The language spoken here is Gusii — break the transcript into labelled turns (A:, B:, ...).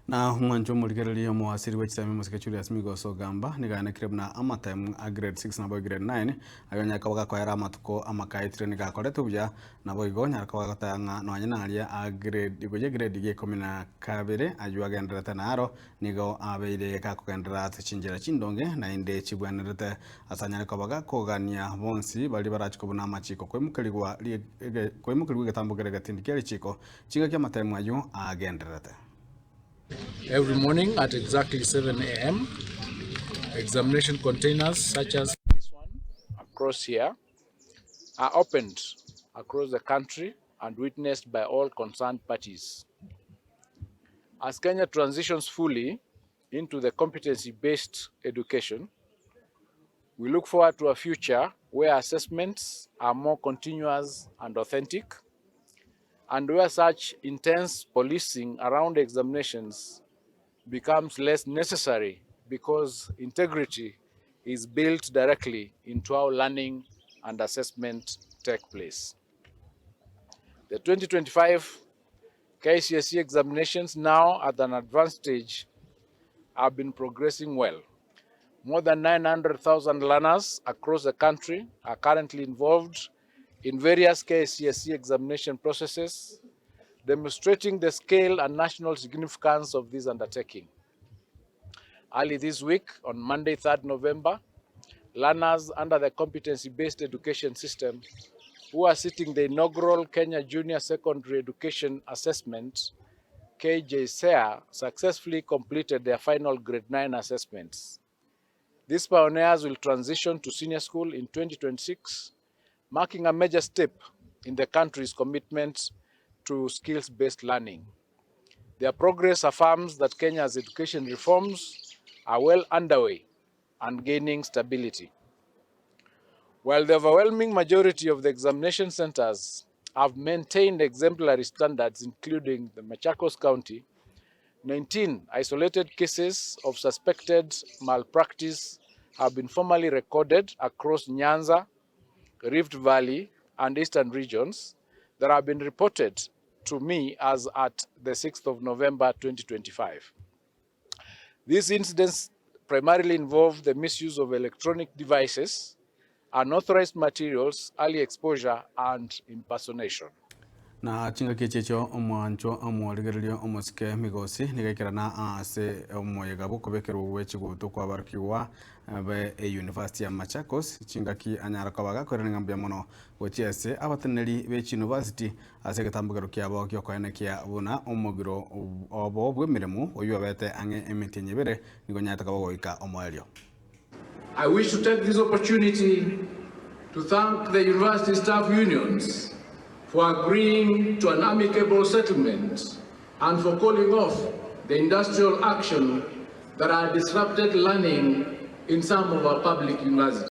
A: Na omwancho omorigereria omowasiri bwe chisemi omosike Julius Migos Ogamba nigo ayanekire buna amatemu a grade 6 nabo grade 9 aye onyare koba gakoera amatuko amakaetire nigo akoretwe buya naboigo onyare koba goteba ng'a nonye naria a grade gochia grade ya ikomi na kabere aywo agendererete naro nigo abeire gakogenderera ase chinchera chindonge naende chibwenerete ase anyare koba gakogania bonsi baria barachi kobuna amachiko koimokerigwa koimokerigwa egetambo kere egetindi kia richiko chingaki amatemu ayio agendererete.
B: Every morning at exactly 7 a.m., examination containers such as this one across here are opened across the country and witnessed by all concerned parties. As Kenya transitions fully into the competency-based education, we look forward to a future where assessments are more continuous and authentic, and where such intense policing around examinations becomes less necessary because integrity is built directly into how learning and assessment take place. The 2025 KCSE examinations, now at an advanced stage, have been progressing well. More than 900,000 learners across the country are currently involved in various KCSE examination processes, demonstrating the scale and national significance of this undertaking. Early this week, on Monday, 3rd November, learners under the competency-based education system who are sitting the inaugural Kenya Junior Secondary Education Assessment, KJSEA, successfully completed their final grade 9 assessments. These pioneers will transition to senior school in 2026, marking a major step in the country's commitment to skills-based learning. Their progress affirms that Kenya's education reforms are well underway and gaining stability. While the overwhelming majority of the examination centers have maintained exemplary standards, including the Machakos County, 19 isolated cases of suspected malpractice have been formally recorded across Nyanza, Rift Valley, and Eastern regions that have been reported to me as at the 6th of November 2025. These incidents primarily involve the misuse of electronic devices, unauthorized materials, early exposure, and impersonation.
A: Na chingaki echi echio omwancho omorigererio omosike Migosi nigo aikerana ase omoyega bw'okobekerwa gwe chigutu kwabarokigwa be University ya Machakos chingaki anyara koba gakoirana ng'a mbuya mono gochia ase abateneneri be chiuniversity ase egetambokero kiabo giokoenekia buna omogiro obo bw'emeremo oywo obete ang'e emetienyi ebere nigo nyarete koba goika omoerio.
B: I wish to take this opportunity to thank the university staff unions for agreeing to an amicable settlement and for calling off the industrial action that had disrupted learning in some of our public universities.